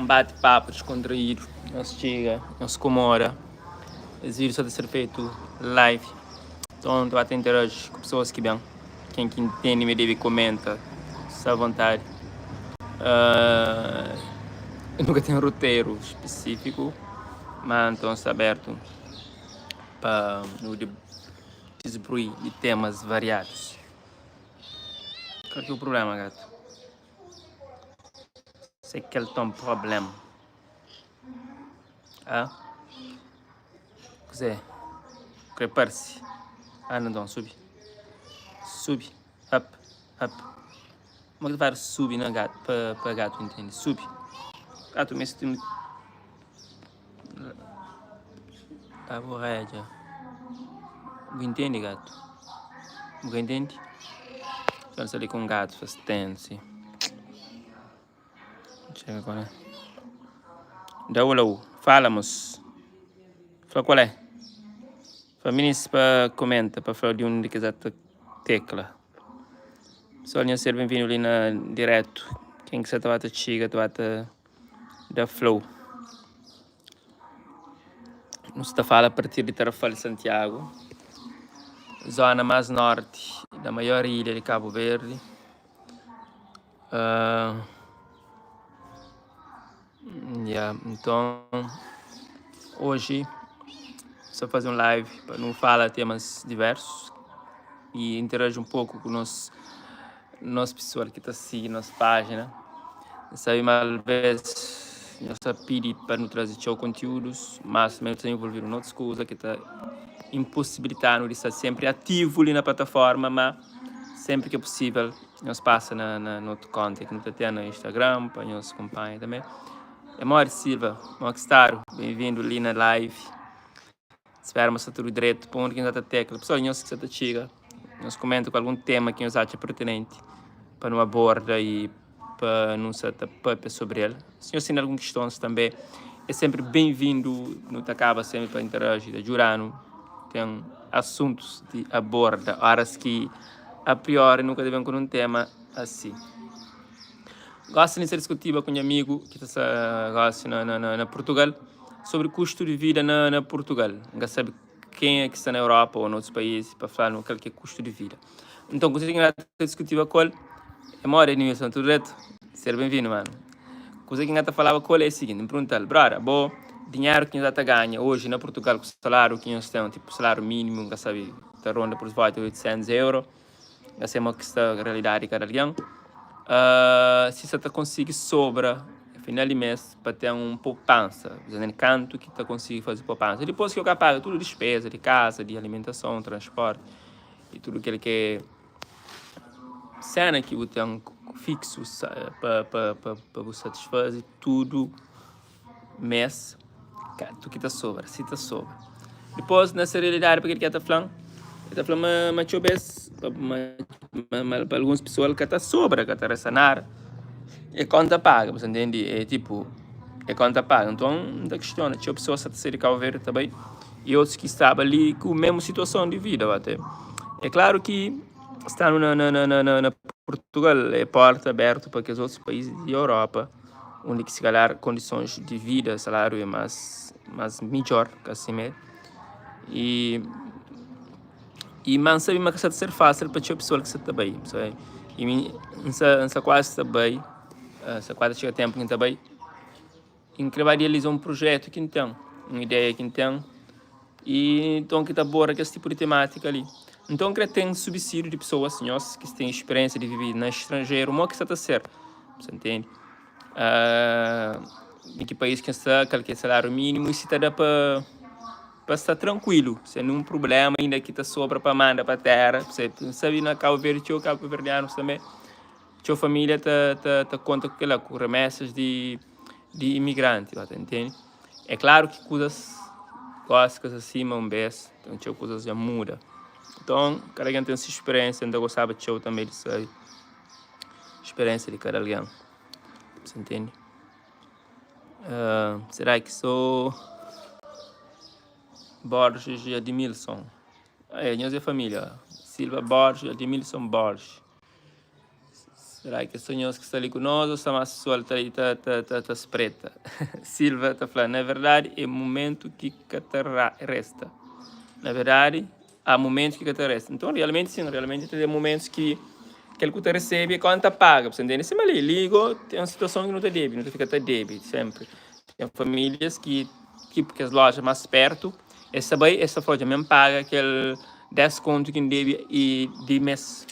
bate papu deskontraídu. Nhos txiga, nhos komoda. Es vídiu sa ta ser fetu live. Nton, ta ba ta interaji ku pesoas ki ben. Ken ki ntende ma debe komenta, sta avontadi. Nu ka ten roteru spesífiku, má nton sta abertu pa nu disbrui di temas variadus. Kal ki é o problema, gatu? Se kel ton problem. Ah? Kuzê? Kre parse? Ah, não, subi. Subi. Up, up. Como é que vai subi na gato pa, pa gato entende? Subi. Gato meste Tá bu rédea. Bu entende, gato? Bu ka entende? Só sta li ku un gato faz tempo, si. Txega qual é. Da ola-u. Fala, mos. Fla qual é. Fla minis pa comenta, pa fla di undi ki ta tecla. Pessoal, nhos ser bem-vindo li na direto. Quem ki sa ta ba ta txiga, ta ba ta da flow. Nu sta fala a partir di Tarrafal, Santiago, zona más norti da maior ilha di Cabo Verde. Uh, yeah, nton, oji sta faze un live pa nu fala temas diversus i interaji un poku ku nos nos pesoal ki ta sigi nos pájina. N sabe ma alvês nhos ta pidi pa nu traze txeu kontiúdus, mas tanbê nu ta envolvidu na otus kuza ki ta inposibilita-nu di sta sénpri ativu li na plataforma. Má sénpri ki é pusível nhos pasa na na otu kónta ki nu ta ten na Instagram pa nhos kunpanha tanbê. É Mori Silva, mó ki stadu? Benvindu li na live. Spera ma sta tudu dretu. Pa undi ki nhos ta tekla? Pessoal, nhos ki sa ta txiga, nhos kumenta ku algun tema ki nhos atxa pertinenti pa nu aborda i pa nu sa ta papia sobri el. Si nhos tene algun kistons tanbe, é senpri ben-vindu. Nu ta kaba senpri pa interaji, ta djuda-nu ten asuntus di aborda oras ki a priori nu ka ta ben ku nun tema asi. Gosi N sta diskutiba ku nha amigu ki ta sta gosi na na na Purtugal sobri kustu di vida na na Purtugal. N ka sabe kenha ki sta na Europa ô na otus país pa fla-nu kal ki é kustu di vida. Nton kuzê ki N ta diskutiba ku el é modi, Edmilson, tudu dretu? Ser ben-vindu, manu. Kuzê ki N ta falaba ku el é siginti, N pergunta-l, Brother, bo dinheru ki nhos ta ganha oji na Purtugal ku saláriu ki nhos ten, tipu saláriu mínimu, N ka sabe, ta ronda por volta di 800 euro, Ka se mo ki sta realidadi di kada algen. Si sa ta konsigi sobra final di mes pa ten un poupansa, kantu ki ta konsigi faze poupansa dipos ki bu ka paga tudu dispeza di kaza, di alimentason, transporti i tudu kel ki é sena ki bu ten fiksu pa bu satisfaze tudu mês kantu ki ta sobra, si ta sobra. Dipôs na se realidadi pa kel ki el ta fla-m, el ta fla ma ma txeu bês ma ma pa alguns pesoa el ka ta sobra, ka ta resta nada. É konta paga, bu sta ntende? É tipu, é konta paga. Nton, N ta kistiona, txeu pesoas sa ta sai di Kabu Verdi ta bai i otus ki staba li ku mésmu situason di vida. É klaru ki stanu na na na na Purtugal é porta abertu pa kes otus país di Europa. Undi ki si kalhar kondisons di vida, saláriu é más más midjór ka simé. I i ma N sabe ma ka sa ta ser fásil pa txeu pesoal ki sa ta bai. I mi N sa N sa kuazi ta bai, sa kuazi txiga ténpu ki N ta bai i N kre ba idealiza un prujétu ki N ten, un ideia ki N ten i nton ki ta aborda kes tipu di temátika li. Nton N kre ten subsídiu di pesoas, nhos ki ten spiriénsia di vive na stranjeru, mo ki sa ta ser. Sa ntende? Di ki país ki N sta, kal ki é saláriu mínimu i si ta da pa pa sta trankuilu, sen ninhun prubléma, inda ki ta sobra pa manda pa téra. N sabe na Kabu Verdi txeu kabuverdianus tanbe, txeu família ta ta ta konta ku kila, ku remésas di di imigranti, ba ta ntende? É klaru ki kuzas gósi ka sta sima un bês, nton txeu kuzas dja muda. Nton, kada algen ten se spiriénsia, N ta gostaba txeu tanbe di sabe. Speriensia di kada algen, sa ntende? Será ki so Borges i Admilson? É, nhos é família, Silva Borges, Admilson Borges. Será ki é só nhos ki sta li ku nos ou sta más pesoal ta li ta ta ta ta spreta? Silva ta fla, na verdadi é mumentu ki ka ta resta. Na verdadi há mumentus ki ka ta resta. Nton realmenti sin, realmenti ta ten mumentus ki kel ku ta resebe é konta paga, bu sta ntende? Sima li, li go ten situason ki nu ta debe, nu ta fika ta debe senpri. Ten famílias ki tipo kes loja más pertu, es ta bai es ta fla, odja, mi N paga kel 10 kontu ki N debe i di mes.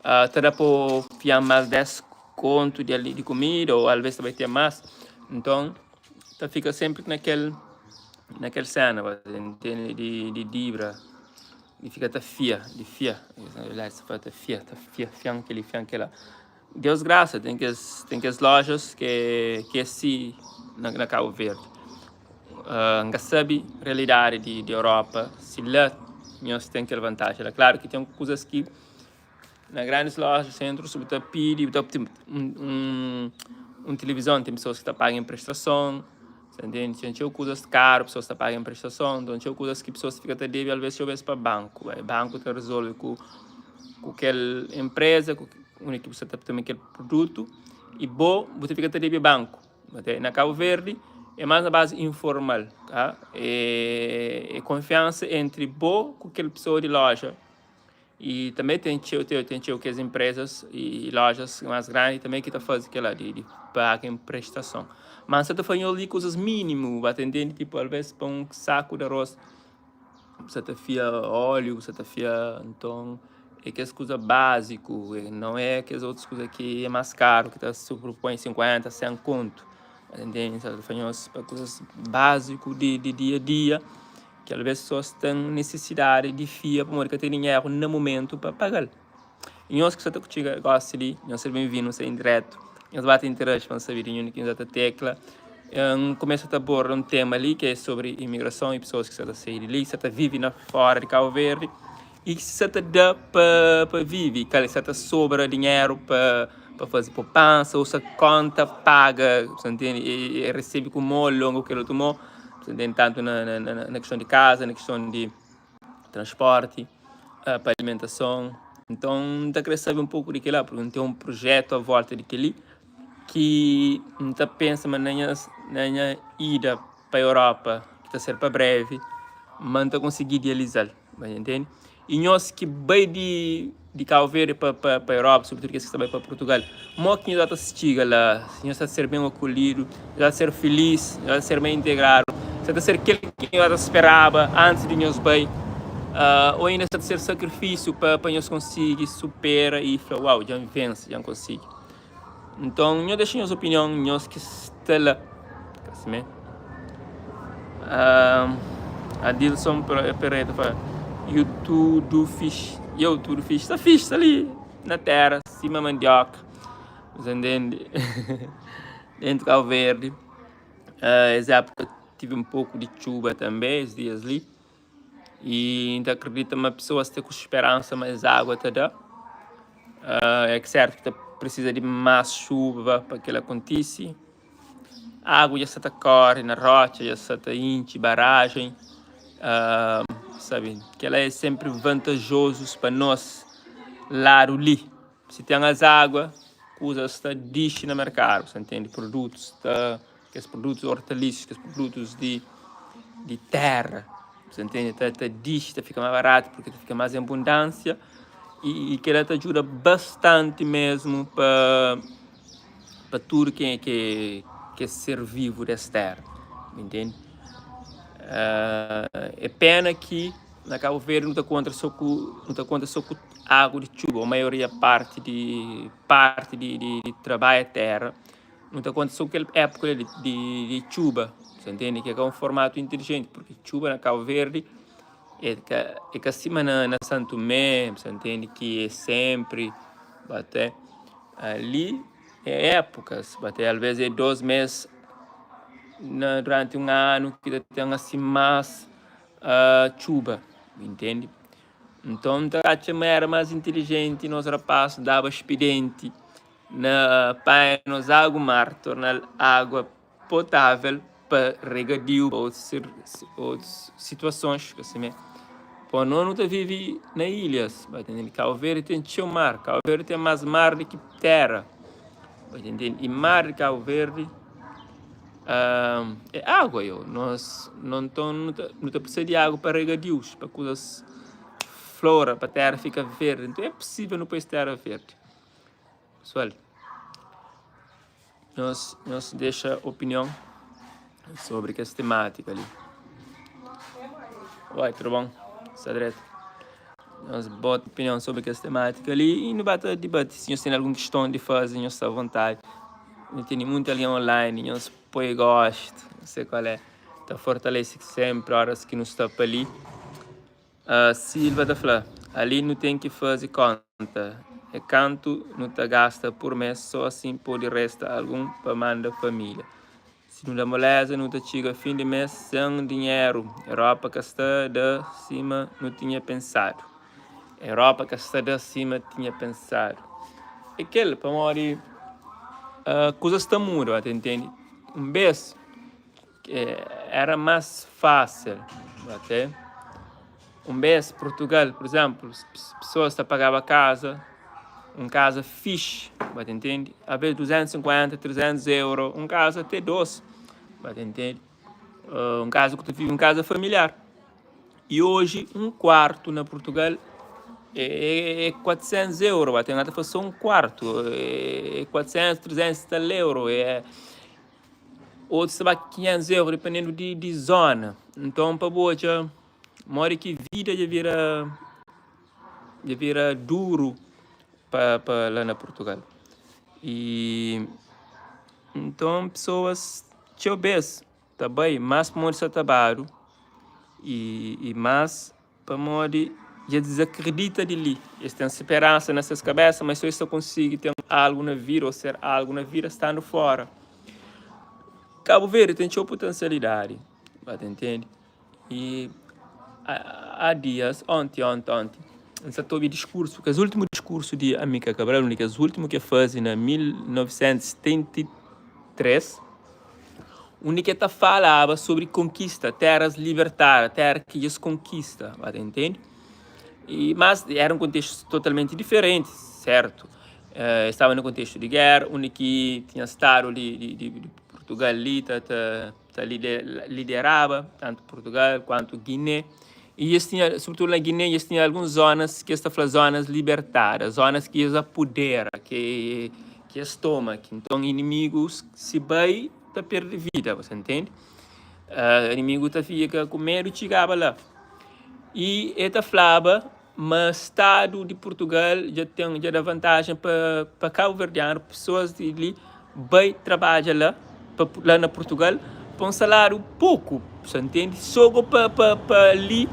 Ta da pa fia más 10 kontu di di kumida ô alvês ta bai ten más. Nton, ta fika sénpri na kel na kel séna, ba ntende, di di dibra, di fika ta fia, di fia, ta fia, ta fia, fian kel-li, fian kel-la. Deus grasa, ten kes ten kes lojas ke ke si na na Kabu Verdi. N ka sabe realidadi di di Europa si la nhos ten kel vantaji la. Klaru ki ten kuzas ki Na grandis lojas, sentrus, bu ta pidi, bu ta un tilivizon, ten pesoas ki ta paga enprestason, sa ntende? Ten txeu kuzas karu, pesoas ta paga enprestason, nton txeu kuzas ki pesoas fika ta debe alves txeu bes pa banku, ai banku ta rezolve ku ku kel enpreza ku undi ki bu sta ta toma kel produtu i bo bu ta fika ta debe banku. Na Kabu Verdi é más na bazi informal, tá? É konfiansa entri bo ku kel pesoa di loja. I tanbe ten txeu ten txeu kes inprezas i lojas más grandi tanbe ki ta faze kel-la di di paga inprestason. Má N sa ta fla nhos li kuzas mínimu, ba ta intende? Tipu alvês pa un saku di arroz bu sa ta fia óliu, bu sa ta fia nton é kes kuza báziku, não é kes otus kuza ki é más karu ki ta supropõe 50, 100 kontu. Ba ta intende? N sa ta fla nhos pa kuzas báziku di di dia-a-dia. Ki alvês pesoas ten nisisidadi di fia pamodi ka ten dinheru na momentu pa paga-l. I nhos ki sta ta txiga gósi li, nhos ser ben-vindu, nhos sta indiretu, nhos ba ta interaji pa N sabe di undi ki nhos ta tekla. N kumesa ta aborda un tema li ki é sobri imigrason i pesoas ki sta ta sai di li, ki sta ta vive na fóra di Kabu Verdi i ki sta ta da pa pa vive, kal sta ta sobra dinheru pa pa faze popansa ô sta konta paga, sa ntende, i resebe ku mô longa ku kel otu mô. Tantu na na kiston di kaza, na kiston di transporti, pa alimentason. Nton, N ta kre sabe un poku di kila, purki N ten un prujetu a volta di keli ki N ta pensa ma na nha na nha ida pa Europa, ki ta ser pa brevi, ma N ta konsigi idealiza-l, bu ntende? I nhos ki bai di di Kabu Verdi pa pa pa Europa, sobritudu kes ki sta bai pa Purtugal, mo ki nhos ta txiga la? Nhos ta ser ben akolhidu? Nhos ta ser filis? Nhos ta ser ben integradu? Sa ta ser kel ki nhos ta speraba antis di nhos bai? Ô inda sa ta ser sakrifisiu pa pa nhos konsigi supera i fla, Uau, dja N vense, dja N konsigi? Nton, nhos dexa nhos opinion, nhos ki sta la. Ka simé? Adilson Pereira ta fla, You tudu fixi. Eu tudu fixi. Sta fixi, sta li na tera, sima mandioka. Você entende? Dentro Cabo Verde. Es época tive um pouco de chuva também, esses dias li. E N ta akredita ma pesoas ta ku speransa ma es água ta da. É sertu ki ta prisiza di más txuba pa kel-la kontise. Água dja sta ta kóre na rótxa, dja sta ta intxi barajen. Sabe, kel-la é sénpri vantajozu pa nos ladu li. Si ten es água, kuzas ta dixi na merkadu, sa ntende? Produtus ta, kes produtus ortalisus, kes produtus di di terra, sa ntende? Ta ta dixi, ta fika más baratu purki ta fika más en abundansia i i kila ta djuda bastanti mesmu pa pa tudu ke ke ke ser vivu des terra, ntende? É pena ki na Kabu Verdi nu ta kontra so ku nu ta konta so ku Agu di txuba, maioria parti di parti di di di trabadja tera, nu ta konta so kel epoka li di di txuba, sa ntende? Ki é ka un formatu intilijenti, purki txuba na Kabu Verdi é ka é ka sima na na Santo Tomé, sa ntende? Ki é senpri até ali é epokas, até alves é dos mes na duranti un anu ki ta ten asin mas txuba, intende? Nton, N ta atxa ma éra más intilijenti nos rapás daba spidenti na panha nos agu mar, torna-l agua potável pa regadiu, pa otus situasons, ka simé. Pô, nós nu ta vive na ilhas, ba ta intende? Cabo Verde ten txeu mar, Cabo Verde ten más mar di ki terra, ba ta intende? I mar di Cabo Verde é água yo, nós nton nu ta precisa di água pa regadius, pa kuzas flora, pa terra fika verde, nton é possível nu poi es terra verde. Pesoal, nhos nhos dexa opinion sobri kes temátika li. Oi, tudu bon? Sta dretu? Nhos bota opinion sobri kes temátika li i nu ba ta dibati. Si nhos ten algun kiston di faze, nhos sta avontadi. Nu tene monti algen online, nhos poi gostu, n sei kual é. Ta fortalese senpri óras ki nu sta pa li. Silva ta fla, Ali nu ten ki faze konta é kantu nu ta gasta pur mes so asin pode resta algun pa manda familia. Si nu da moleza nu ta txiga fin di mes sen dinheru. Europa ka sta da sima nu tinha pensadu. Europa ka sta da sima tinha pensadu. É kel pamodi kuzas ta muda, ta intende? Un bes. Éra más fásil ok. Un bês Purtugal, pur izénplu, pesoas ta pagaba kaza, un kaza fixi, ba ta intende? Alvês 250, 300 euro, un kaza te dôs, ba ta intende? Un kaza ku ta vive, un kaza familiar. I oji un kuartu na Purtugal é 400 euro, ba ta fla sô un kuartu, é 400, 300 i tal euro. É. Otus ta ba 500 euro dependendo di di zona. Nton pa bu odja modi ki vida dja bira dja bira duru pa pa la na Portugal. I nton pesoas txeu bes ta bai más pamodi sa ta badu i i más Pamodi dja es dizakridita di li. Es ten speransa na ses kabesa ma so es ta konsigi ten algu na vida ô ser algu na vida standu fora. Kabu Verdi ten txeu potensialidadi, ba ta intende? I há dias, onti, onti, onti, N sa ta obi diskursu, kes últimu diskursu di Amílcar Cabral, un di kes últimu ki el faze na 1973. Undi ki el ta falaba sobri konkista, teras libertada, tera ki dja es konkista, ba ta intende? I mas era un kontestu totalmenti diferenti, sertu? Es staba na kontestu di gera, undi ki tinha stadu di di di Purtugal li ta ta ta lideraba tantu Purtugal kuantu Guiné. I es tinha, sobretudu na Guiné, es tinha alguns zonas ki es ta fla zonas libertada, zonas ki es apudera, ki ki es toma, ki nton inimigus si bai ta perde vida, você entende? Inimigu ta fika ku medu txigaba la. I e ta flaba ma stadu di Purtugal dja ten, dja da vantajen pa pa kabuverdianu, pesoas di li bai trabadja la, pa la na Purtugal pa un saláriu poku, sa ntende? Sogo pa pa pa li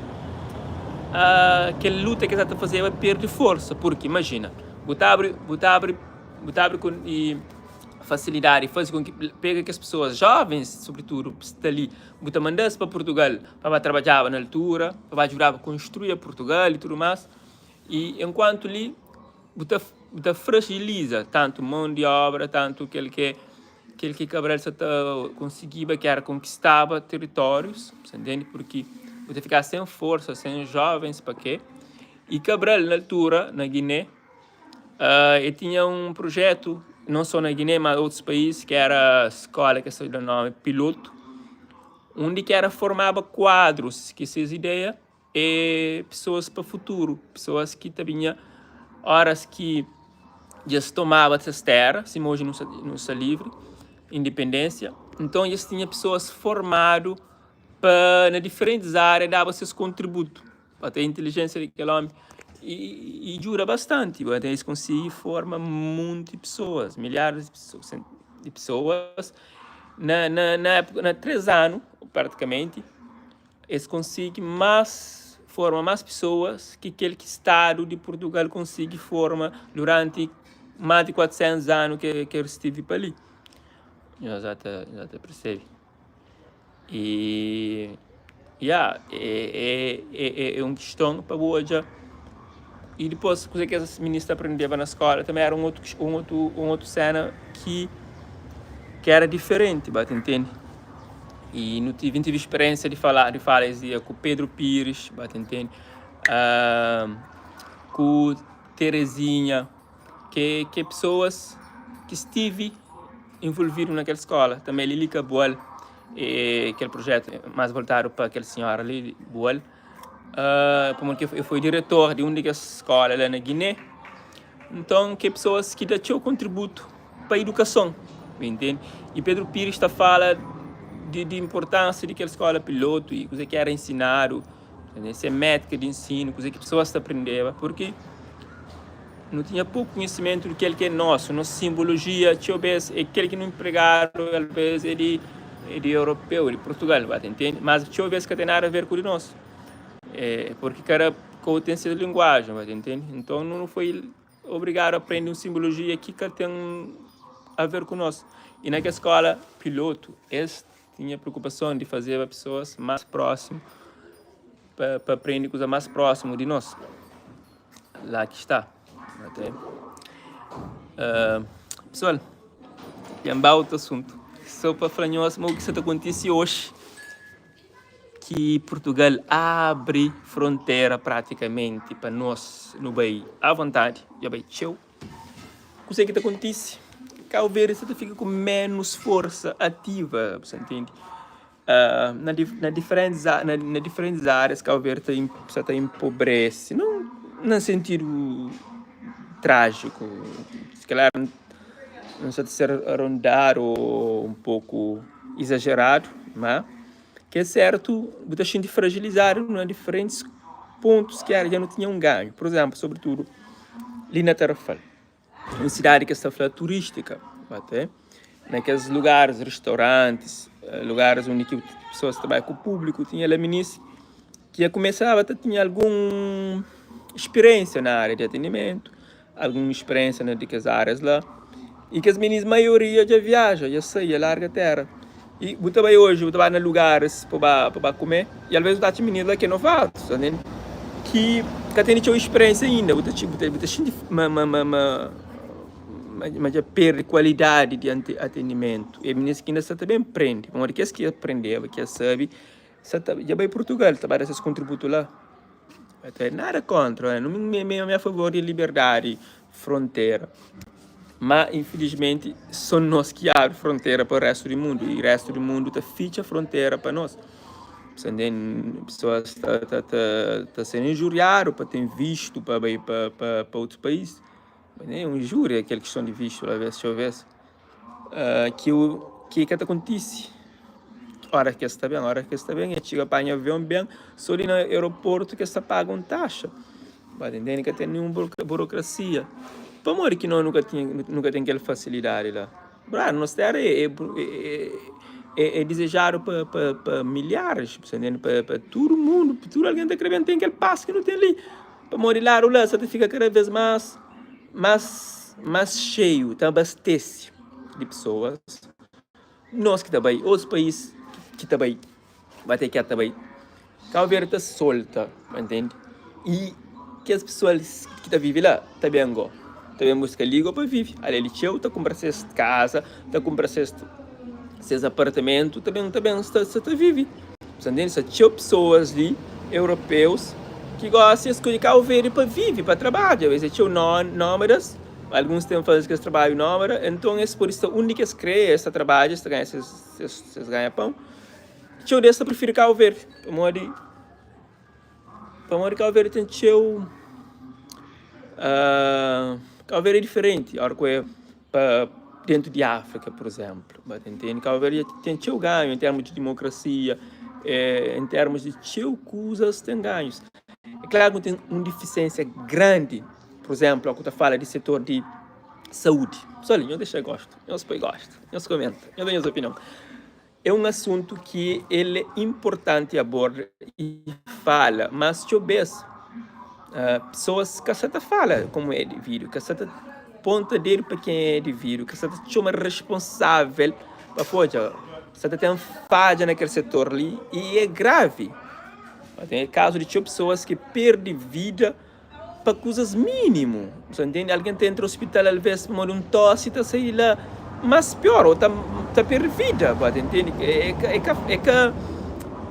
kel luta ki es ta fazeba perde forsa, purki imajina bu ta abri bu ta abri bu ta abri ku fasilidadi faze kon ki pega kes pesoas jovens sobritudu sta li bu ta manda-s pa Purtugal pa ba trabadjaba na altura pa ba djudaba konstrui Purtugal i tudu mas i enkuantu li bu ta bu ta fragiliza tantu mon di obra tantu kel ke kel ki Cabral sa ta konsigiba ki era konkistaba teritórius sa ntende purki bu ta fika sen forsa sen jovens pa ke i Cabral na altura na Guiné el tinha un projetu non so na Guiné ma otus país ki era skola ki es ta da nomi pilotu undi ki era formaba kuadrus ki ses ideia é pesoas pa futuru, pesoas ki ta binha óras ki dja es tomaba ses téra, sima oji nu sta livri, indipendénsia, nton es tinha pesoas formadu pa na diferentis ária daba ses kontributu pa ten intelijénsia di kel ómi i djuda bastanti, es konsigi forma monti pesoas, milharis di pesoas na na épuka na 3 anu pratikamenti. Es konsigi más forma más pesoas ki kel ki stadu di Purtugal konsigi forma duranti más di 400 anu ki el stivi pa li. Nhos já ta, já ta persebe. I ya, é, é, é un kiston pa bu odja. I dipôs kuzê ki es minis ta prendeba na skóla tanbê éra un otu, un otu, un otu séna ki ki éra diferenti, ba ta intende? I nu tive, N tive speriénsia di fala, di fala es dia ku Pedro Pires, ba ta intende? Ku Terezinha, ke ke pesoas ki stivi envolvidu na kel skola. Tanbe Lili Kabual, e kel projetu más voltadu pa kel sinhora li, Bual, pamodi ki el foi diretor di un di kes skola la na Giné. Nton, ke pesoas ki da txeu kontributu pa idukason, bu intende? I Pedro Pires ta fala di di inportánsia di kel skola pilotu i kuzê ki éra ensinadu, se métika di ensinu, kuzê ki pesoas ta prendeba, purki nu tinha poku konhisimentu di kel ki é nosu, nos sinbolojia txeu bês é kel ki nu npregadu alvês é di é di europeu, di Purtugal, ba ta intende? Mas txeu bês ka ten nada a ver ku di nos, é purki kada kau ten ses linguajen, ba ta intende? Nton nu foi obrigadu a prende un sinbolojia ki ka ten a ver ku nos. I na kes skola pilotu es tinha preokupason di fazeba pesoas más prósimu pa pa prende kuza más prósimu di nos. Lá ki sta. Ok. Uh, pessoal, ten ba otu asuntu. Só pa fla nhos ma o ki sa ta kontise oxi ki Portugal abri frontera pratikamenti pa nos nu bai à vontadi, dja bai txeu. Kuzê ki ta kontise? Cabo Verde sa ta fika ku ménus forsa ativa, bu sa ntende? Na na diferentis na diferentis árias Cabo Verde ta sa ta enpobrese, non na sentidu trájiku, si kalhar N sa ta ser arondadu ô un poku izajeradu, má ki é sértu bu ta xinti frajilizadu na diferentis pontus ki era dja nu tinha un ganhu. Pur izénplu, sobritudu li na Tarrafal, un sidadi ki es ta fla turístika, até na kes lugaris, restaurantis, lugaris undi ki pesoas ta bai ku públiku, tinha la minis ki dja kumesaba ta tinha algun spiriénsia na ária di atendimentu. Algun speriénsia na di kes árias la. I kes minis maioria dja viaja, dja sai, dja larga téra. I bu ta bai oji, bu ta bai na lugaris pa ba pa ba kume, i alvês bu ta atxa minis la ki é novatus, ta ntende? Ki ka tene txeu speriénsia inda. Bu ta bu ta bu ta xinti ma ma ma ma ma dja perde kualidadi di atendimentu. É minis ki inda sta ta ben prende, pamodi kes ki prendeba, ki es sabe, sa ta dja bai Purtugal, ta bai da ses kontributu la. Nada kontra, mi mi é a favor di liberdadi frontera, ma infilismenti so nos ki abri frontera pa restu di mundu i restu di mundu ta fitxa frontera pa nos. Pesoas ta ta ta ser injuriadu pa ten vistu pa bai pa pa otus país, é un injúria kel kiston di vistu la txeu bes. Ki ki ka ta kontise ora ki es ta ben, ora ki es ta ben e txiga panha avion ben so li na aeroportu ki es ta paga un taxa ba ta intende ka ten ninhun burokrasia pamodi ki no nu ka tinha nu ka ten kel fasilidadi la brother nos tera é é dizejadu pa pa pa milharis bu ta intende pa pa tudu mundu tudu algen ta kre ben ten kel pas ki nu ten li pamodi ladu la sa ta fika kada vez mas Mas mas xeiu ta abastese di pesoas, nos ki ta bai, otus país ki ta bai, ba te ki ta bai, Cabo Verde ta solta, ma ntende? I kes pesoas ki ta vive la ta ben go, ta ben buska li go pa vive, ale li txeu ta kunpra ses kaza, ta kunpra ses ses apartamentu, ta ben ta ben sta sa ta vive. Sa ntende? Sta txeu pesoas li, europeus, ki gosi es skodje Cabo Verde pa vive, pa trabadja. Es é txeu nómadas, alguns ten faze kes trabadju nómada, enton es pode sta undi ki es kre, es ta trabadja, es ta ganha ses ganha-pon. Txeu des ta prifiri Cabo Verde, pamodi Pamodi Cabo Verde ten txeu Cabo Verde é diferenti ora ku é pa dentu di Áfrika pur izénplu ba ta intende Cabo Verde ten txeu ganhu en termus di dimokrasia en termus di txeu kuzas ten ganhus é klaru ki ten un difisiénsia grandi pur izénplu ora ku ta fala di setor di saúdi pessoal nhos dexa gostu nhos poi gostu nhos komenta nhos da nhos opinion. É un asuntu ki el é inportanti aborda i fala, mas txeu bês pesoas ka sa ta fala komu é devidu, ka sa ta ponta dedu pa ken é devidu, ka sa ta txoma responsável pa fla, odja, sa ta ten fadja na kel setor li i é gravi. Ten kazu di txeu pesoas ki perde vida. pa kuzas mínimu, bu sa ntende? Algen ta entra ospital alvês pamodi un tosi ta sai di la más pior ô ta ta perde vida, bu ta ntende? É ka é ka é ka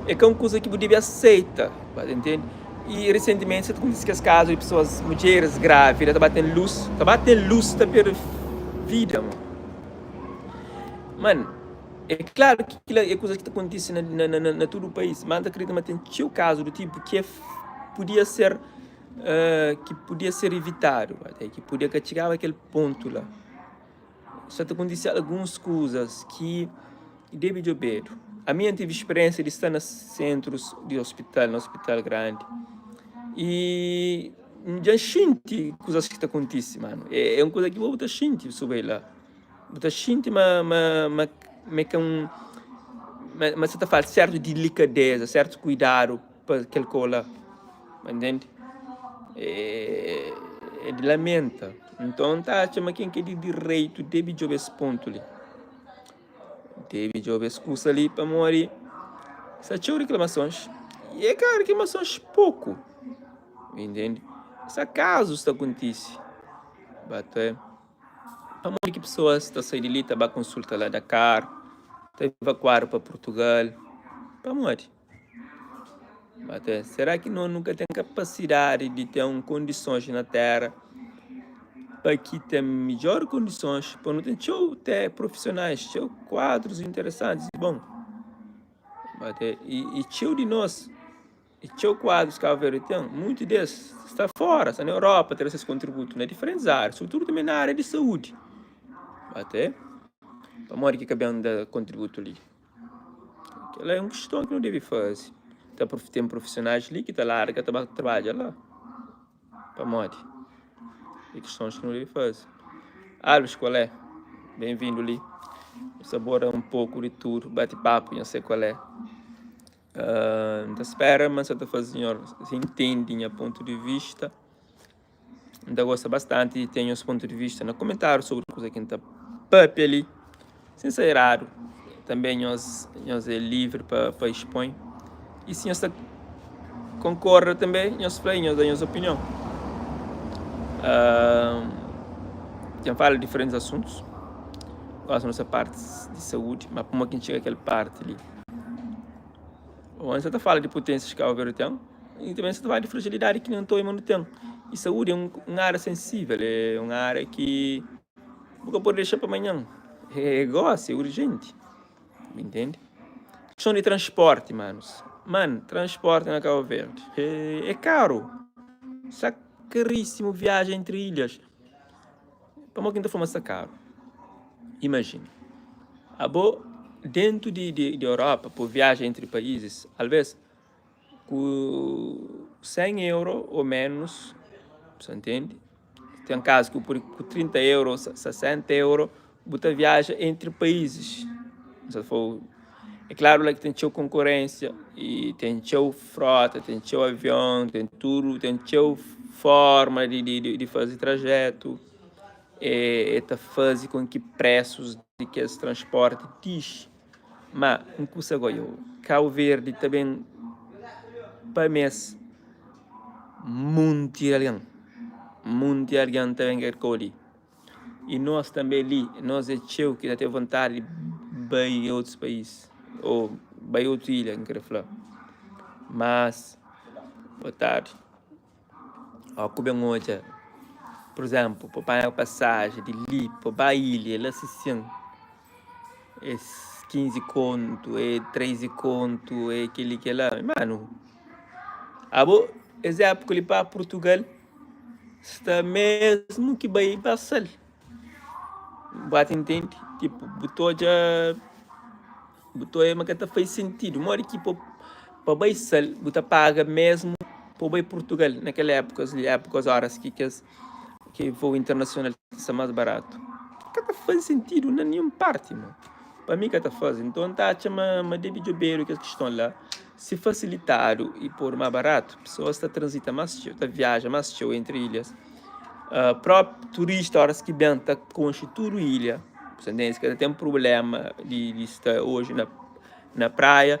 é ka un kuza ki bu debe aseita, bu ta ntende? I resentimenti sa ta kontise kes kazu di pesoas, mudjeris grávida ta ba ten lus, ta ba ten lus ta perde vida. Man, é klaru ki kila é kuzas ki ta kontise na, na, na, na tudu país, ma N ta kridita ma ten txeu kazu du tipu ki é podia ser uh, ki podia ser ivitadu, até ki podia ka txigaba kel pontu la. Sa ta kontise alguns kuzas ki debe djobedu. Ami N tive speriensia di sta na sentrus di ospital, na ospital grandi i N dja xinti kuzas ki ta kontise, manu. É un kuza ki bo bu ta xinti si bu bai la. Bu ta xinti ma ma ma ma é ka un ma sa ta falta sertu dilikadeza, sertu kuidadu pa kel kau la. Ntende? É di lamenta. Nton, N ta atxa ma ken ki é di direitu debe djobe es pontu li. Debe djobe es kusa li pamodi sta txeu riklamasons i é ka riklamasons poku. Ntende? Sta kazus ta kontise. Ba ta. Pamodi ki pesoas ta sai di li ta ba konsulta la Dakar, ta evakuadu pa Purtugal? Pamodi? Até, será ki no nu ka ten kapasidadi di ten kondisons na téra pa ki ten midjór kondisons pa nu ten txeu te profisionais, txeu kuadrus interesantis i bon? Até, i txeu di nos, i txeu kuadrus Kabu Verdi ten, munti des sta fora, sta na Europa ta da ses kontributu na diferentis ária, sobretudu tanbe na ária di saúdi. Até, pamodi ki ka ben da kontributu li? Kel-la é un kiston ki nu debe faze. Ta ten profisionais li ki ta larga ta ba trabadja la. Pamodi? É kistons ki nu debe faze. Alves, kual é? Ben-vindu li. Nu sta aborda un poku di tudu, bati papu, nha se kual é. N ta spera ma N sa ta faze nhos intende nha pontu di vista. N ta gosta bastanti di ten nhos pontu di vista na komentáriu sobri kuza ki N ta pâpia li. Si N sta eradu, tanbê nhos nhos é livri pa pa expõe. I si nhos ta konkorda tanbê, nhos fla i nhos da nhos opinion. Dja N fala di diferentis asuntus, gosi nu sta parti di saúdi, má pamodi ki N txiga kel parti li? Ô N sta ta fala di puténsias ki Kabu Verdi ten. I tanbê nu sta ta fala di frajilidadi ki nen toi ma nu ten. I saúdi é un ária sensível, é un ária ki bu ka pode dexa pa manhan. É gósi, é urjenti. Bu intende? Kiston di transpórti, manus. Man, transpórti na Kabu Verdi é karu. Sta karísimu viaja entri ilhas. Pamodi ki N ta fla ma sta karu? Imajina, abo déntu di Europa pa bu viaja entri paízis, alvês Ku 100 euro ou menus, sa ntende? Ten kazu ki bu pode ku 30 euro, 60 euro bu ta viaja entri paizis. Sa fla-u, é klaru la ki ten txeu konkurensia i ten txeu frota, ten txeu avion, ten tudu, ten txeu forma di faze trajetu. E ta faze kon ki presus di kes transporti dixi. Ma N kusa go yo, Kau Verdi ta ben pa mes munti algen, munti algen ta ben kel kau li. I nos tanbe li, nos é txeu ki ta ten vontadi di bai otus país, ô bai otu ilha N kre fla. Mas, boa tardi. Ó ku ben odja, pur izénplu, pa panha pasaji di li pa ba ilha la si sin, é 15 kontu, é 13 kontu, é kel-li kel-la. Manu, abo es épuka li pa Purtugal sta mésmu ki bai pa sal. Bu ba ta intende? Tipu, bu ta odja. Bu ta oia ma ka ta fai sentidu. Modi ki pa pa bai sal bu ta paga mesmu pa bai Purtugal na kel épukas li, épukas óras ki kes ki voo internasional ta sta más baratu. Ka ta faze sentidu na ninhun parti mo. Pa mi ka ta faze. Nton N ta atxa ma ma debe djobedu kes kiston la. Si fasilitadu i podu más baratu, pesoas ta tranzita más txeu, ta viaja más txeu entri ilhas. Própi turista óras ki ben ta konxe tudu ilha. Es ka ta ten prubléma di sta oji na praia,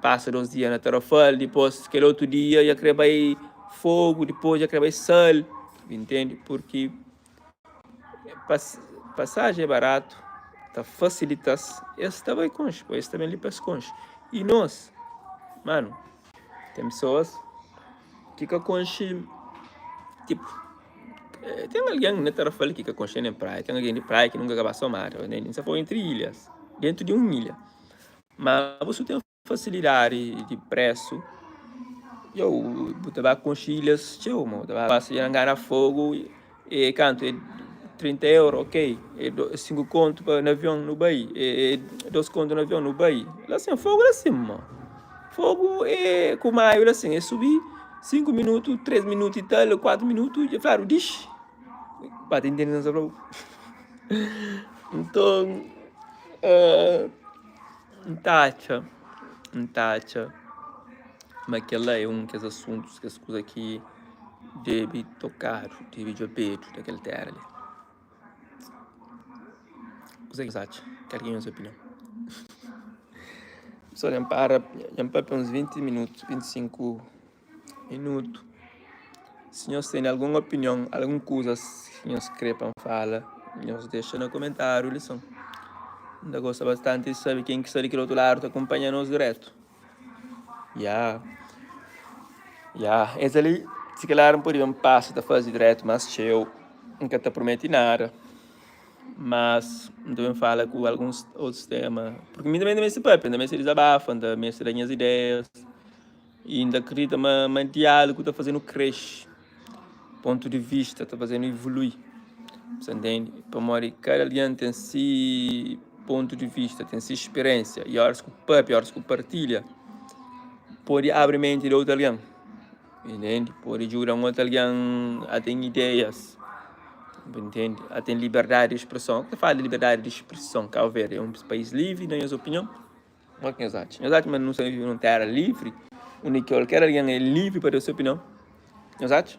pasa dos dia na Tarrafal, dipôs kel otu dia dja krê bai Fogu, dipôs dja krê bai Sal, intende? Purki pasajen é baratu, ta fasilita-s, es ta bai konxe, poi es ta ben li pa es konxe. I nos, manu, ten pesoas. ki ka konxe tipo ten algen na Tarrafal ki ka konxe nen praia ten algen di praia ki nunka ka ba Somada nen sa foi entri ilhas dentu di un ilha ma bu su ten Fasilidadi di presu, yo bu ta ba konxe ilhas txeu mo, ta ba pasa ngana fogu e kantu e 30 euro ok, e 5 kontu pa na avion nu bai, e 2 kontu na avion nu bai, la sin fogu la sin mo, fogu e ku maiu la sin, e subi 5 minutu, 3 minutu i tal, 4 minutu dja fladu dixi, ba ta intende sa flau nton. N ta atxa, N ta atxa ma kel-la é un kes asuntus, kes kuza ki debe tokadu, debe djobedu na kel téra li. Kuzê ki nhos atxa? Kal ki é nhos opinion? Pessoal, dja N para, dja N papia uns 20 minutu, 25 minutu. Si nhos tene algun opinion, algun kuzas ki nhos kre pa N fala, nhos dexa na komentáriu li son. N ta gosta bastanti di sabe ken ki sta di kel otu ladu ta kunpanha nos diretu. Ya, ya, es ali si kalhar N pode ben pasa ta faze diretu más txeu, N ka ta promete nada. Mas N ta ben fala ku alguns otus tema, purki mi tanbe N ta meste papia, N ta meste dizabafa, N ta meste da nhas ideias. I N ta kridita ma ma diálugu ta faze-nu kresce, pontu di vista ta faze-nu ivolui, sa ntende? Pamodi kada algen ten si pontu di vista, ten si spiriénsia i óras ku pâpia, óras ku partilha pode abri menti di otu algen, ntende? Pode djuda un otu algen a ten ideias, bu ntende? A ten liberdadi di spreson. Ku ta fala di liberdadi di spreson, Kabu Verdi é un país livri na nhos opinion? Mo ki nhos atxa? Nhos atxa ma nu sta vive nun téra livri, undi ki kualker algen é livri pa da se opinion? Nhos atxa?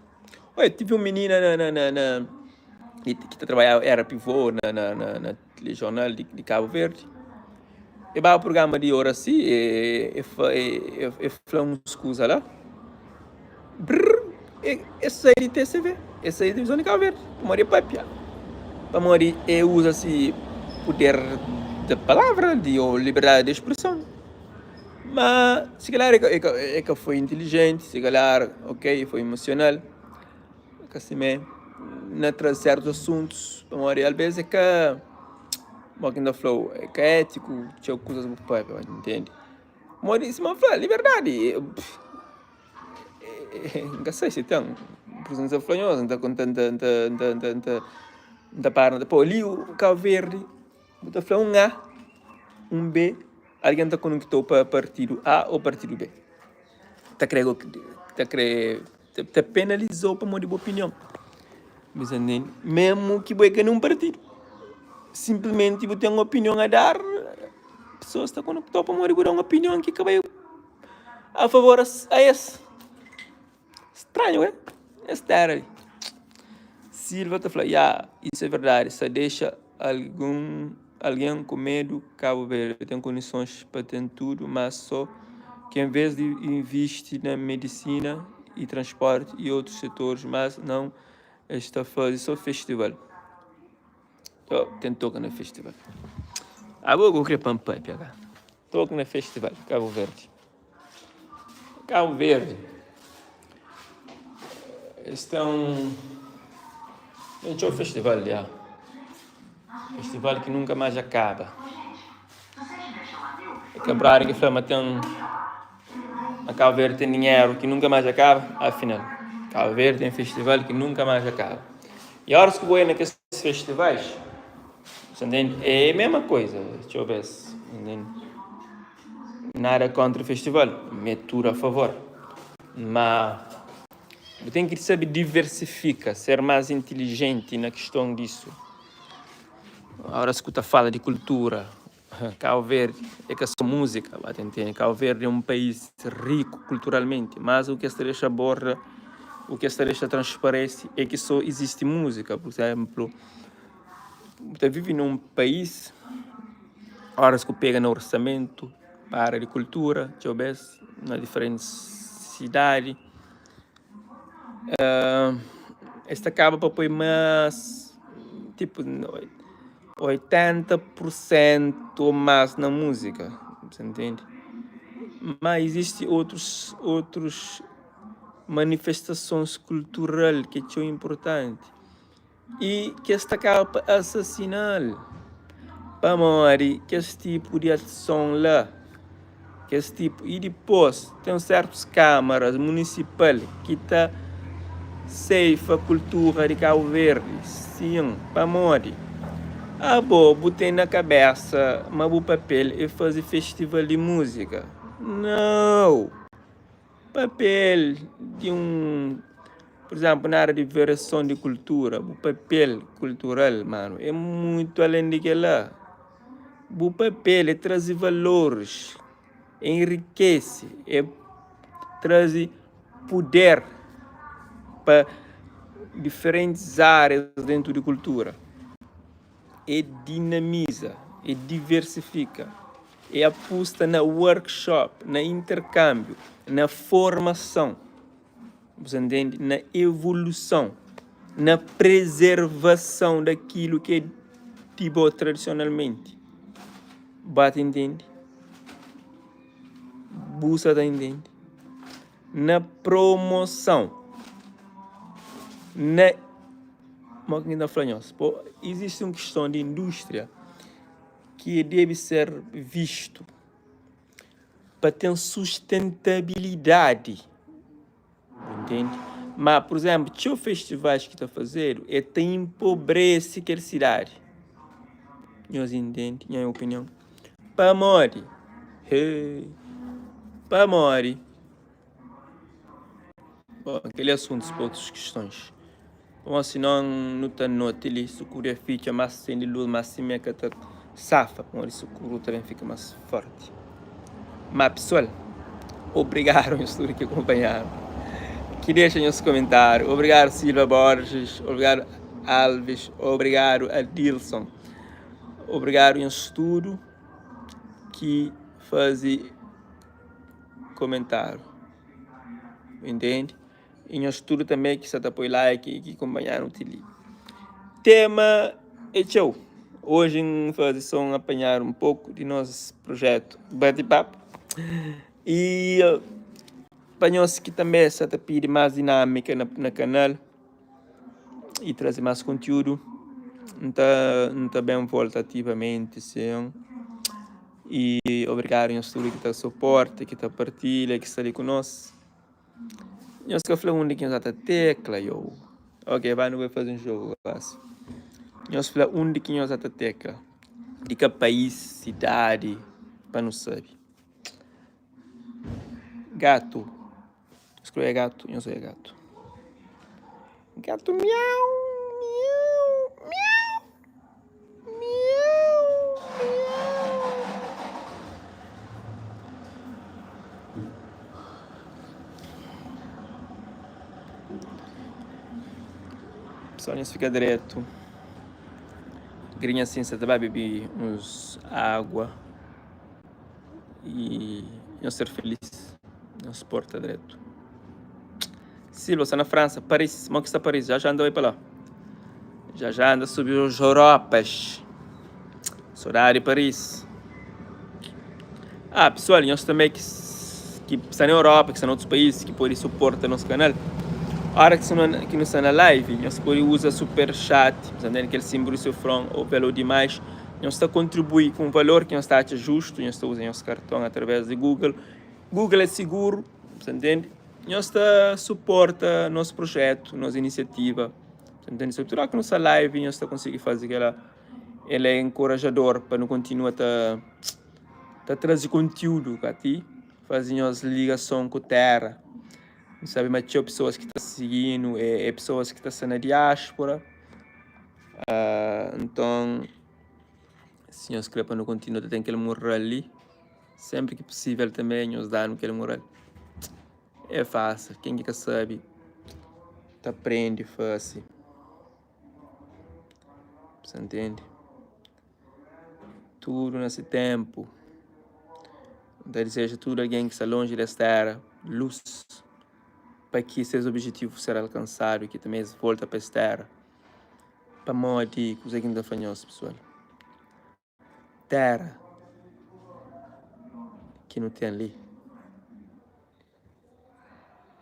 Oi, tive un minina na, na, na, na ki ta trabadjaba, era pivô na, na, na, na telejornal di, di Kabu Verdi. E ba prugrama di Oracy, e, e, e, e fla uns kuza la. Brrr, e, e sai di TCV, e sai di Televizon di Kabu Verdi, pamodi e papia, pamodi e uza si puder di palavra, di o liberdadi di spreson. Ma si kalhar e ka, e ka, e ka foi intilijenti, si kalhar, ok, foi emosional, ka simé, na tra sertus asuntus, pamodi albes e ka, mo ki N ta fla-u, e ka étiku txeu kuzas bu papia, ntende? Pamodi sima N fla, liberdadi. N ka sai si ten. Pur isu N ta fla nhos, N ta N ta N ta N ta N ta N ta N ta para N ta pô li Kabu Verdi bu ta fla un A, un B, algen ta konekta-u pa partidu A ô partidu B. Ta kre ta kre ta penaliza-u pamodi bu opinion. Bu sta ntende? Mésmu ki bo é ka di un partidu, sinplismenti bu ten opinion a dar, pesoas ta konekta-u pamodi bu da un opinion ki ka bai. A favor a es. Stranhu eh? Es tera li. Silva ta fla, ya, isso é verdade, sa dexa algun alguém ku medu. Cabo Verde ten kondisons pa ten tudu, mas so ki en vez di invisti na medisina y transporti y otus setores, mas não es ta fazi so festival. Oh, ten toka na festival. Abo ku kre pan papia ka. Toka na festival, Cabo Verde. Cabo Verde. Estão tem txeu festival já. Festival ki nunka mais acaba. É Cabrari ki fla ma ten ma Cabo Verde ten dinheru ki nunka mais acaba. Afinal, Cabo Verde ten festival ki nunka mais acaba. E horas ki bu oi na kes festivais, sa ntende? É mesma coisa, txeu bes, ntende? Nada kontra festival, mi é tudu a favor. Ma bu ten ki sabe diversifika, ser más intilijenti na kiston disu. Horas ku ta fala di kultura, Kabu Verdi é ka so múzika, ba ta ntende? Kabu Verdi é un país riku kulturalmenti, mas u ki es ta dexa borda, u ki es ta dexa transparese é ki so izisti múzika. Pur izénplu, bu ta vive nun país, óras ku pega na orsamentu pa ária di kultura, txeu bes na diferentis sidadi, es ta kaba pa poi más tipu 80 pur sentu ô más na múzika, bu ta ntende? Má izisti otus otus. Manifestasons kultural ki é txeu inpurtanti i ki es ta kaba pa asasina-l pamodi kes tipu di ason la, kes tipu. I dipôs ten sértus kámaras munisipal ki ta seifa kultura di Kabu Verdi. Sin, pamodi abo bu ten na kabésa ma bu papel é faze festival di múzika? Nau! Papel di un, pur izénplu, na ária di variason di kultura, bu papel kultural, manu, é mutu alén di kel-la. Bu papel é traze valoris, é enrikese, é traze puder pa diferentis árias dentu di kultura. É dinamiza, é diversifika. É apusta na workshop, na interkâmbiu, na formason, bu sa ntende? Na evoluson, na prezervason dakilu ki é di bo tradisionalmenti. Ba ta intende? Bu sa ta intende? Na promoson, na. Mo ki N ta fla nhos? Izisti un kiston di indústria. ki debe ser vistu pa ten sustentabilidadi, bu ntende? Ma, pur izénplu, txeu festivais ki ta fazedu e ta inpobrese kel sidadi. Nhos intende nha opinion? Pamodi? Hei! Pamodi? Bon, kel-li é asuntus pa otus kistons. Pamodi sinon nu ta noti li sukuru dja fitxa, más sendi lus, más simé ka ta safa, pamodi sukuru ta ben fika más fórti. Má pesoal, obrigadu nhos tudu ki kunpanhadu, ki dexa nhos komentáriu. Obrigadu Silva Borges, obrigadu Alves, obrigadu Adilson, obrigadu nhos tudu ki faze komentáriu. Entende? I nhos tudu tanbe ki sa ta poi like i ki kunpanha-nu ti li. Tema é txeu. Oji N faze so un apanhadu un poku di nos projetu Bate-Papu. I pa nhos ki tanbe sa ta pidi más dinâmika na kanal i traze más kontiúdu, N ta N ta ben volta ativamenti sin. I obrigadu nhos tudu ki ta suporta, ki ta partilha, ki sta li ku nos. Nhos ka fla undi ki nhos ata tekla yo. Ok, ba nu bai faze un jogu gosi. Nhos fla undi ki nhos ata tekla. Di ka pais, sidadi, pa nu sabe. Gatu. Nhos ka oia gatu, nhos oia gatu. Gatu miau, miau, miau. Miau, miau. Pessoal, nhos fika dretu. Grinha assim sa ta ba bebi uns água e nhos ser feliz. Nhos porta dretu. Silva sta na França, Paris. Mo ki sta Paris? Já já anda bai pa lá. Já já anda subi os Europas. Saudade de Paris. Ah, pessoal, nhos também que que sta na Europa, que sta na outros países, que pode suporta nosso canal. Hora que que não está na live, nhos pode usa super chat, aquele símbolo seu front ou pelo demais. Nhos está contribui com um valor que nhos está acha justo, nhos está usa nhos cartão através de Google. Google é seguro, você entende? Nhos ta suporta nos projetu, nos inisiativa. Ta ntende? Sobretudu óras ki nu sta live, nhos ta konsigi faze kel-la. El é enkorajador pa nu kontinua ta ta traze kontiúdu ka ti faze nhos ligason ku téra. Nu sabe ma txeu pesoas ki ta sigi-nu é pesoas ki ta sta na diáspora. Nton, si nhos krê pa nu kontinua ta ten kel mural li. Senpri ki pusível tanbê nhos da-nu kel mural. É fásil, ken ki ka sabe ta prende fase. Sa ntende? Tudu na se ténpu. N ta dizeja tudu algen ki sta lonji des téra lus pa ki ses obijetivu ser alkansadu i ki tanbê es volta pa es téra. Pamodi kuzê ki N ta fla nhos, pesoal? Téra ki nu ten li.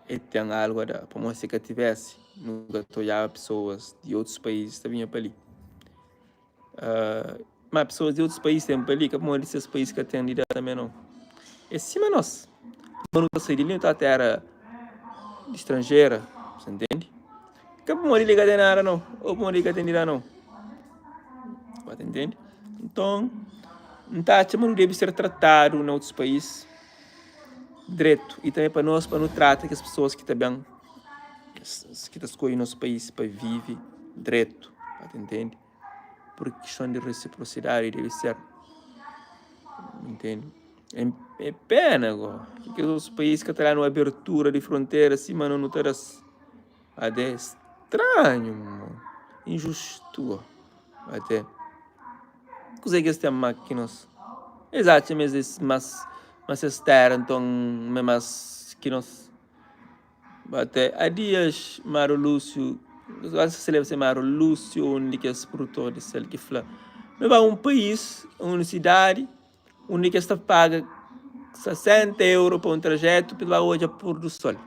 E ten algu a da, pamodi si ka tivesi, nu ka ta odjaba pesoas di otus país ta binha pa li. Ma pesoas di otus país ten pa li, ka pamodi ses país ka ten di da tanbe nau. É sima nos, ma nu ta sai di li nu ta tera di stranjera, sa ntende? Ka pamodi li ka ten nada nau, ô pamodi li ka ten di da nau. Ba ta ntende? Nton, N ta atxa ma nu debe ser tratadu na otus país dretu i tanbe pa nos pa nu trata kes pesoas ki ta ben ki ta skodje nos país pa vive dretu ba ta ntende pur kiston di resiprosidadi debe ser ntende é pena go ki kes otus país ka ta danu abertura di frontera sima no nu ta das ate stranhu mo injustu go ate. Kuzê ki es ten má ki nos? Es atxa ma es más ma ses téra nton ma é más ki nos. Até há dias Mário Lúcio, acho que se lembra se é Mário Lúcio ou um di kes produtor di sel ki fla ma ba un país, un sidadi undi ki es ta paga 60 euro pa un trajetu pa es ba odja pôr do sol.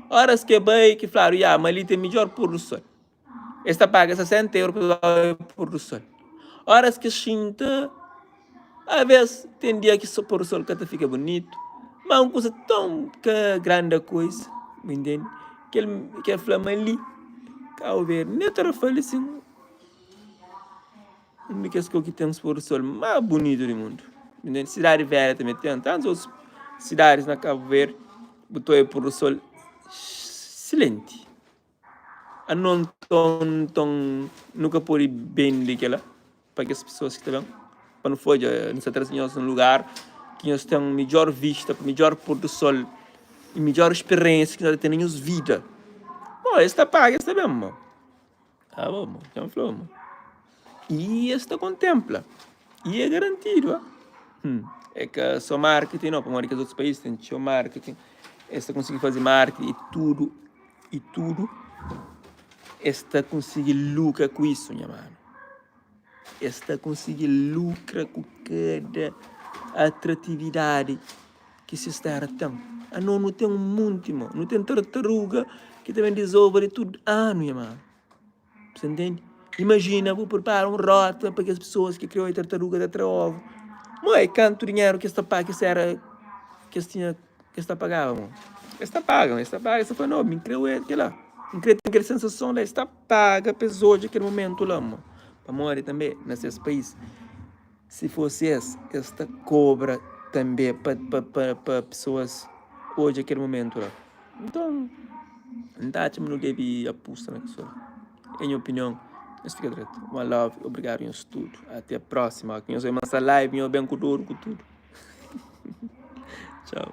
Óras ki es bai ki fladu ya ma li ten midjór pôr do sol. Es ta paga 60 euro pa es bai pôr do sol. Óras ki es xinta, alvês ten dia ki pôr do sol ka ta fika bunitu, má un kuza ton ka grandi koza, bu intende? Kel ki el fla ma li Kabu Verdi, ne Tarrafal sin, un di kes kau ki ten pôr do sol más bunitu di mundu. Bu intende? Sidadi Velha tanbe ten, tantus otus sidadis na Kabu Verdi bu ta odja pôr do sol silenti. Ano nton, nton nu ka pode bende kel-la pa kes pesoas ki ta ben? Pa nu fla, Odja, nu sta traze nhos un lugar ki nhos ten midjór vista, midjór pôr du sol i midjór spiriénsia ki nhos ta ten na nhos vida. Bo, es ta paga, es ta ben, mo. Abo, mo, dja N fla-u, mo. I es ta kontenpla. I é garantidu, ah. Hum, é ka sô marketing, nau, pamodi kes otus país ten txeu marketing. Es ta konsigi faze marketing i tudu. I tudu es ta konsigi lukra ku isu, nha manu. Es ta konsigi lukra ku kada atratividadi ki ses tera ten. Anos nu ten un monti, mo. Nu ten tartaruga ki ta ben dizova di tudu anu, nha manu. Bu ntende? Imajina bu pripara un rota pa kes pesoas ki kre odja tartaruga ta tra ovu. Mo, é kantu dinheru ki es ta paga, ki es era, ki es tinha, ki es ta pagaba mo. Es ta paga, es ta paga, es ta fla, no, mi kre odja kila, mi kre ten kel sensason la. Es ta paga pa es odja kel momentu la mo. Pamodi tanbe na ses país, si fosi es, es ta kobra tanbe pa, pa, pa, pa pesoas odja kel momentu la. Nton, N ta atxa ma nu debe apusta na kes otu. É nha opinion. Nhos fika dretu. One love. Obrigadu nhos tudu. Até próxima. Nhos bai ma sta live, nhos ben ku dodu ku tudu. Txau.